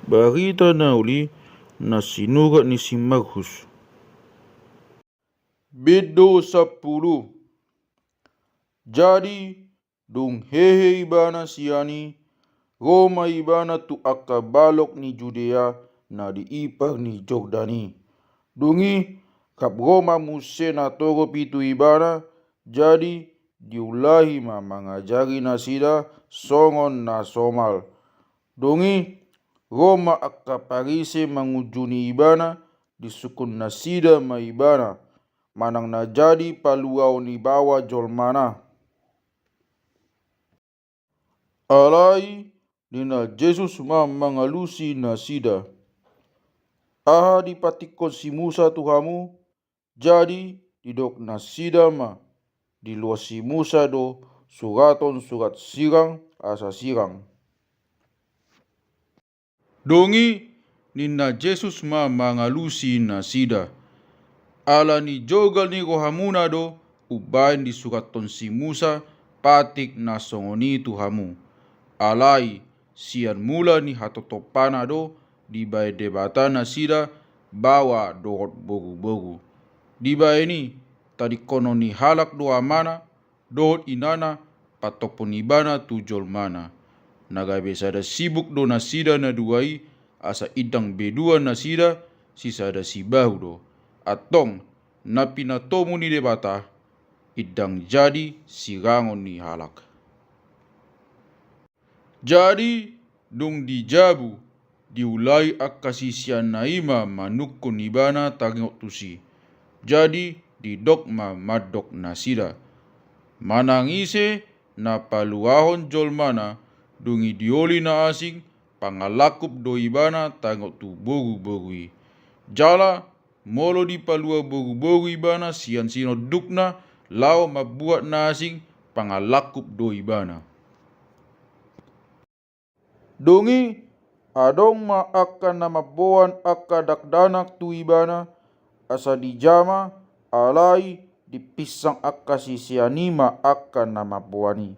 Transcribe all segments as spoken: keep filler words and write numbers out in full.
Barita na uli na sinurat ni si Markus. Bindu sampulu. Jadi, dung hehe ibana sian i, ro ma ibana tu angka balok ni Judea na di ipar ni Jordan i. Dung i, rap ro ma muse natorop i tu ibana, jadi diulahi ma mangajari nasida songon na somal. Dung i, ro ma angka Parise mangunjuni ibana, disungkun nasida ma ibana, manang na jadi paluaon ni baoa jolmana. Alai ninna Jesus ma mangalusi nasida: Aha dipatikkon si Musa tu hamu? Jadi didok nasida ma: Diluas si Musa do suraton surat sirang asa sirang. Dung i ninna Jesus ma mangalusi nasida: Ala ni jogal ni rohamuna do umbaen disurathon si Musa patik na songon i tu hamu. Alai sian mula ni hatotopana do dibaen Debata nasida baoa dohot boruboru. Dibaen i, tadingkonon ni halak do amana dohot inana patophon ibana tu jolmana. Na gabe sada sibuk do nasida na dua i, asa indang be dua nasida, sisada sibahu do. Antong, na pinatomu ni Debata, indang jadi sirangon ni halak. Jadi, dung di jabu, diulai angka siseanna i ma manungkun ibana taringot tusi. Jadi didok ma mandok nasida: Manang ise na paluahon jolmana, dung i dioli na asing, pangalangkup do ibana taringot tu boruboru i. Jala molo dipalua boruboru ibana sian sinondukna laho mambuat na asing, pangalangkup do ibana. Dung i, adong ma angka na mamboan angka dakdanak tu ibana, asa dijama, alai dipinsang angka sisean i ma angka na mamboan i.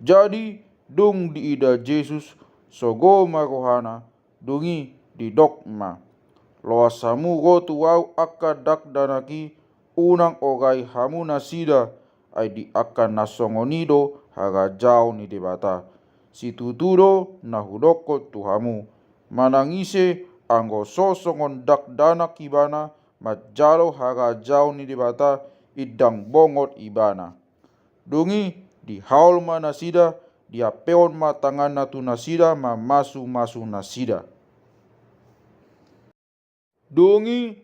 Jadi, dung diida Jesus, sogo ma rohana, dung i didok ma: Loas hamu ro tu ahu angka dakdanak i, unang orai hamu nasida, ai di angka na songon i do harajaon ni Debata. Situtu do na hudokkon tu hamu: Manang ise anggo so songon dakdanak ibana manjalo harajaon ni Debata, indang bongot ibana. Dung i dihaol ma nasida, diampehon ma tanganna tu nasida mamasumasu nasida. Dung i,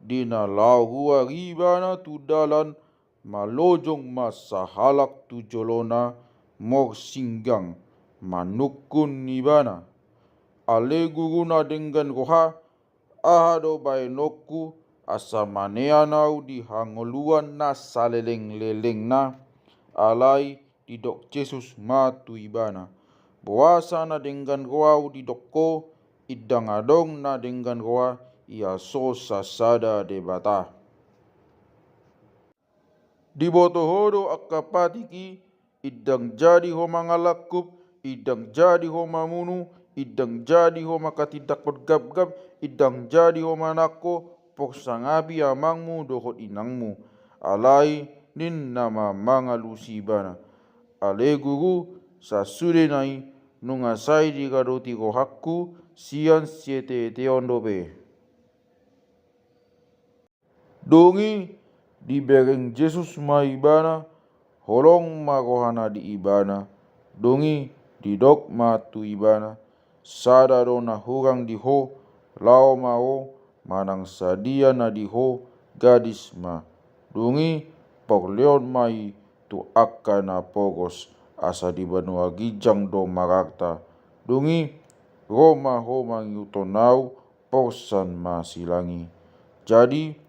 di na laho ruar ibana tu dalan, malojong ma sahalak tu jolona, morsinggang, manungkun ibana: Ale Guru na denggan roha, aha do baenonku, asa manean ahu di hangoluan na salelenglelengna? Alai didok Jesus ma tu ibana: Boasa na denggan roha ahu didok ho, indang adong na denggan roha, ia so sasada Debata. Diboto ho do angka patik i, indang jadi ho mangalangkup, indang jadi ho mamunu, indang jadi ho manghatindanghon gapgap, indang jadi ho manangko, pos sangapi amangmu dohot inangmu. Alai ninna ma mangalusi ibana: Ale Guru, sasudena i, nunga sai diradoti rohangku sian sieteeteon dope. Dung i dibereng Jesus ma ibana, holong ma rohana di ibana. Dung i didok ma tu ibana: Sada do na hurang di ho, laho ma ho, manang sadia na di ho, gadis ma. Dung i porlehon ma i tu angka na pogos, asa di banua ginjang do mararta. Dung i ro ma ho mangihuthon ahu, porsan ma silang i. Jadi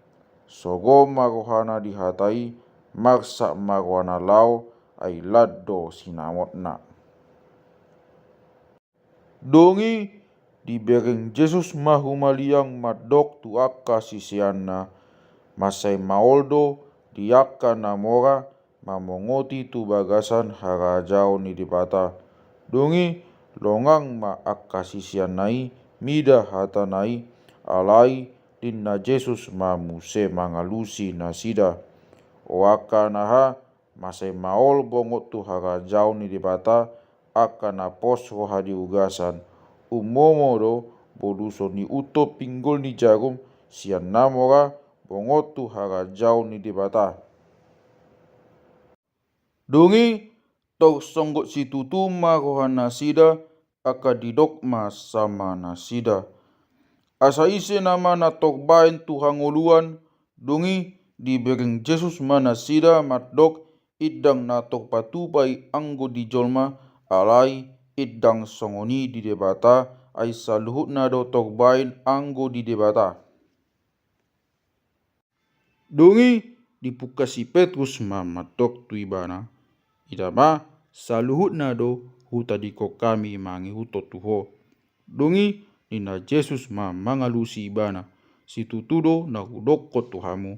sogo ma rohana di hata i, marsak ma rohana laho, ai lan do sinamotna. Dung i dibereng Jesus ma humaliang mandok tu angka siseanna: Mansai maol do di angka na mora mamongoti tu bagasan harajaon ni Debata. Dung i longang ma angka siseanna i mida hatana i. Alai ninna Jesus ma muse mangalusi nasida: O angka na aha, mansai maol bongot tu harajaon ni Debata angka na pos roha di ugasan. Umomo do boluson ni unto pinggol ni jarum, sian na mora bongot tu harajaon ni Debata. Dung i, torsonggot situtu ma rohanasida, angka didok ma samanasida: Asa ise nama na torbaen tu hangoluan? Dung i, dibereng Jesus ma nasida mandok: Indang na torpatupa i anggo di jolma, alai indang songon i di Debata, ai saluhutna do torbaen anggo di Debata. Dung i, dipungka si Petrus ma mandok tu Ibana: Ida ma, saluhutna do hutadingkon hami mangihuthon tu Ho. Dung i, ninna Jesus ma mangalusi ibana: Situtu do na hudokkon tu hamu: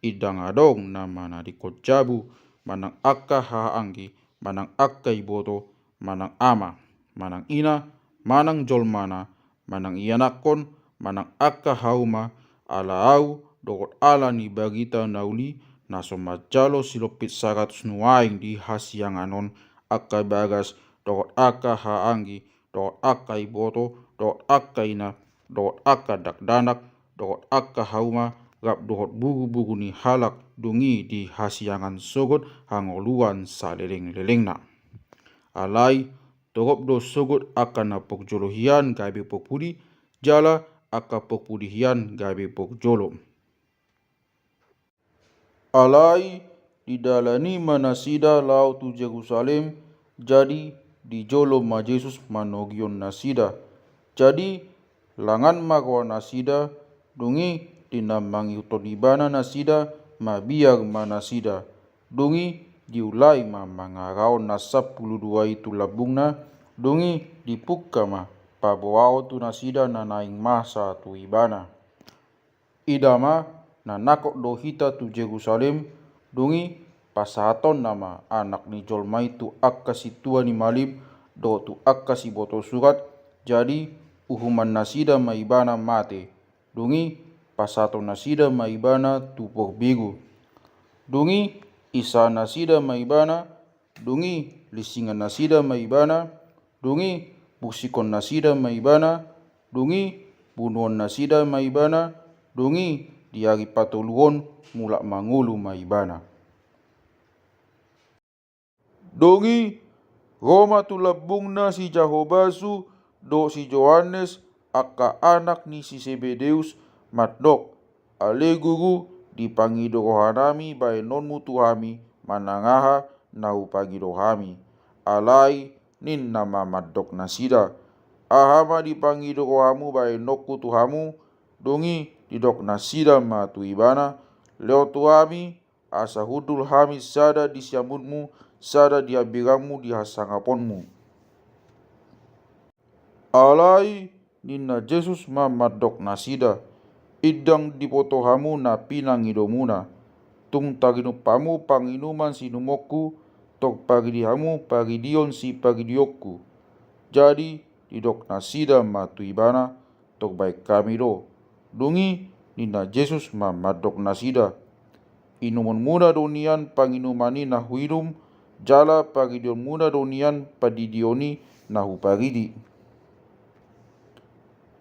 Indang adong na manadingkon jabu, manang angka hahaanggi, manang angka iboto, manang ama, manang ina, manang jolmana, manang ianakhon, manang angka hauma, ala Ahu dohot ala ni barita na uli, na so manjalo silompit saratus nuaeng di hasiangan on, angka bagas, dohot angka hahaanggi, dohot angka iboto, dohot angka ina, dohot angka dakdanak, dohot angka hauma, rap dohot buruburuni halak dung i di hasiangan sogot hangoluan salelenglelengna. Alai torop do sogot angka na porjolo hian gabe porpudi, jala angka porpudi hian gabe porjolo. Alai didalani ma nasida laho tu Jerusalem, jadi dijolo ma Jesus manogihon nasida. Jadi langan ma rohanasida, dung i di na mangihuthon Ibana nasida, mabiar ma nasida. Dung i diulai ma mangarahon na sampulu dua i tu lambungna, dung i dipungka ma paboaon tu nasida na naeng masa tu Ibana. Ida ma, na nangkok do hita tu Jerusalem, dung i pasahatonna ma Anak ni jolma i tu angka sintua ni malim dohot tu angka sibotosurat, jadi uhuman nasida ma Ibana mate, dung i pasahaton nasida ma Ibana tu porbiru. Dung i isahan nasida ma Ibana, dung i linsingan nasida ma Ibana, dung i bursihon nasida ma Ibana, dung i bunuhon nasida ma Ibana, dung i di ari patolu on mulak mangolu ma Ibana. Dung i ro ma tu lambungna si Jahobasu dohot si Johannes, angka anak ni si Sebedeus, mandok: Ale Guru, dipangido rohanami baenonmu tu hami manang aha na hupangido hami. Alai ninna ma mandok nasida: Aha ma dipangido rohamu baenonku tu hamu? Dung i didok nasida ma tu Ibana: Lehon tu hami, asa hundul hami sada di siamunmu, sada di hambirangmu di hasangaponmu. Alai ninna Jesus ma mandok nasida: Indang diboto hamu na pinangidomuna. Tung tarinum hamu panginuman sinumonku, tor paridi hamu paridion siparidionku. Jadi didok nasida ma tu Ibana: Torbaen hami do. Dung i ninna Jesus ma mandok nasida: Inumonmuna do nian panginuman i na huinum, jala paridionmuna do nian paridion i na huparidi.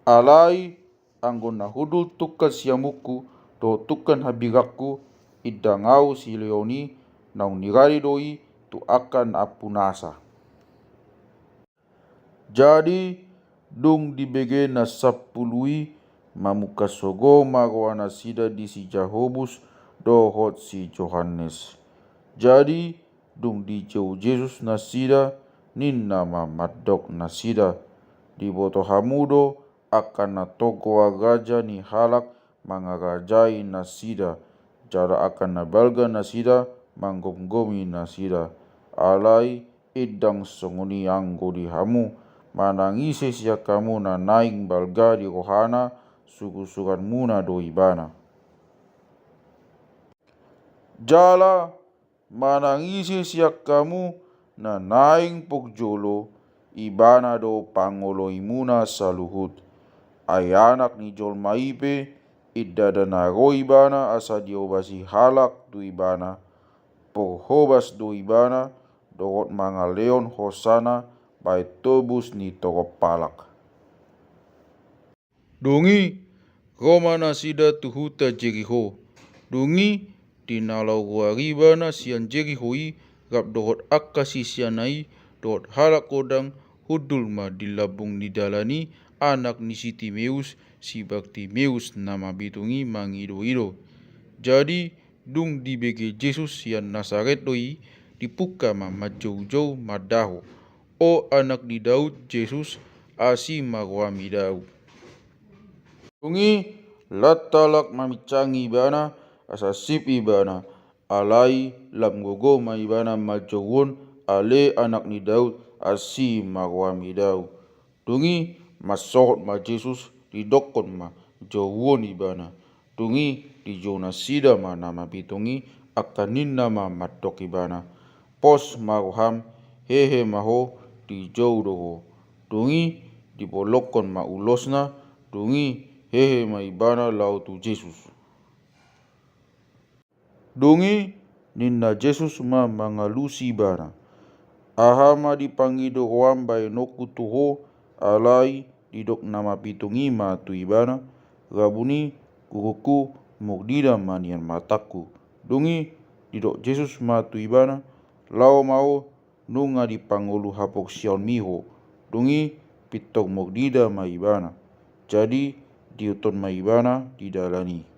Alai anggo na hundul tungkan siamunku dohot tungkan hambirangku, indang Ahu silehon i, naung nirade do i tu angka na ampunasa. Jadi dung dibege na sampulu i, mamungka sogo ma rohanasida di si Jakobus dohot si Johannes. Jadi dung dijou Jesus nasida, ninna ma mandok nasida: Diboto hamu do angka na tonggoan raja ni halak mangarajai nasida, jala angka na balga nasida manggomgomi nasida. Alai indang songon i anggo di hamu. Manang ise sian hamu na naeng balga di rohana, surusuranmuna do ibana. Jala manang ise sian hamu na naeng porjolo, ibana do pangoloimuna saluhut. Ai Anak ni jolma i pe, indada na ro ibana asa diobasi halak tu ibana, porhobas do ibana, dohot mangalehon hosana bahen tobus ni torop halak. Dung i, ro ma nasida tu huta Jeriho. Dung i, di na laho ruar ibana sian Jeriho i, rap dohot angka siseanna i, dohot halak godang, hundul ma di lambung ni dalan i, anak ni si Timeus, si Bartimeus na mapitung i mangidoido. Jadi, dung dibege Jesus sian Nasaret do i, dipungka ma manjoujou mandaho: O Anak ni Daud, Jesus, asi ma roham i Daud. Dung i, lam halak maminsangi ibana, asa sip ibana, alai lam gogo ma ibana manjouhon: Ale Anak ni Daud, asi ma roham i Daud. Dung i, mansohot ma Jesus, didokkon ma: Jouhon ibana. Dung i, dijou nasida ma na mapitung i, angka ninna ma mandok ibana: Pos ma roham, hehe ma ho, dijou do ho. Dung i, dibolongkon ma ulosna, dung i, hehe ma ibana laho tu Jesus. Dung i, ninna Jesus ma mangalusi ibana: Aha ma dipangido roham bahenonku tu ho? Alai didok na mapitung i ma tu ibana: Rabuni, gurungku, murdida ma nian matangku. Dung i, didok Jesus ma tu ibana: Laho ma ho, nunga dipangolu haporseaonmi ho. Dung i, pintor murdida ma ibana. Jadi, diihuthon ma ibana di dalan i.